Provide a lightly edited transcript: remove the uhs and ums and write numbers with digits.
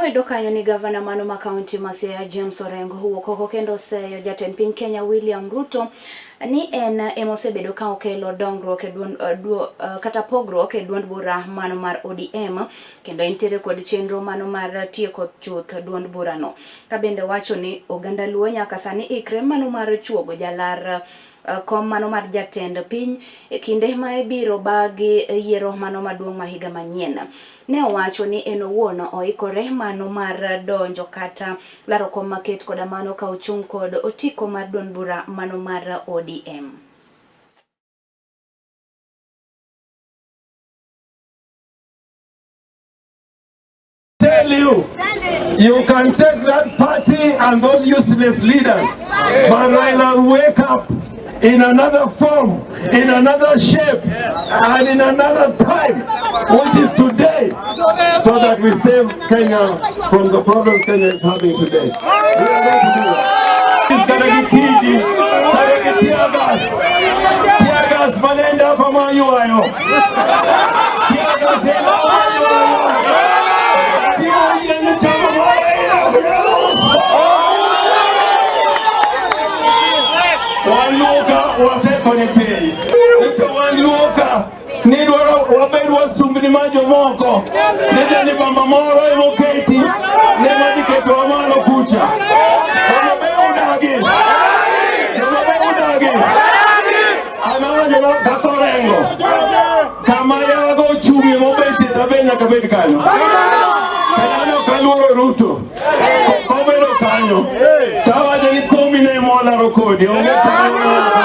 Wayudo kanyo ni gavana mano ma kaunti ma Siaya James Orengo owuok oko kendo oseyo jatend piny Kenya William Ruto ni en ema osebedo ka okelo dongruok e duond, duo, kata pogruok e duond bura mano mar ODM kendo entiere kod chenro mano mar tieko chuth duond burano. Ka bende wacho ni oganda Luo nyaka sani ikre mano mar chuogo jalar kom mano mar jatend piny e kinde ma ibiro bagi yiero mano maduong' ma higa manyien. Ne owacho ni en owuon oikore mano mar donjo kata laro kom maket koda mano ka ochung' kod otiko mar duond bura mano mar ODM. Tell you, you can take that party and those useless leaders, but Raila will wake up in another form, in another shape, and in another time, which is today, so that we save Kenya from the problems Kenya is having today. We are going to do that. Karagitidi, Karagitiagas, Tiagas manenda pamayuayo. Tiagas ema mayuayo. Biro yien chamo Waluoka wasekoni piny. To waluoka ni dwaro wabed wasumbni ma jomoko. Ne ni bamba moro emoketi ne madhi ketowa malo kucha. Homa Bay udagi. Homa Bay udagi. An awacho na kaka Orengo. Kama yago ochung'ie mobetie tabe nyaka bed kanyo. Kendo ok aluoro Ruto. Kobedo kanyo. Tawacho ni komi ne molaro kodi. Onge kanyo.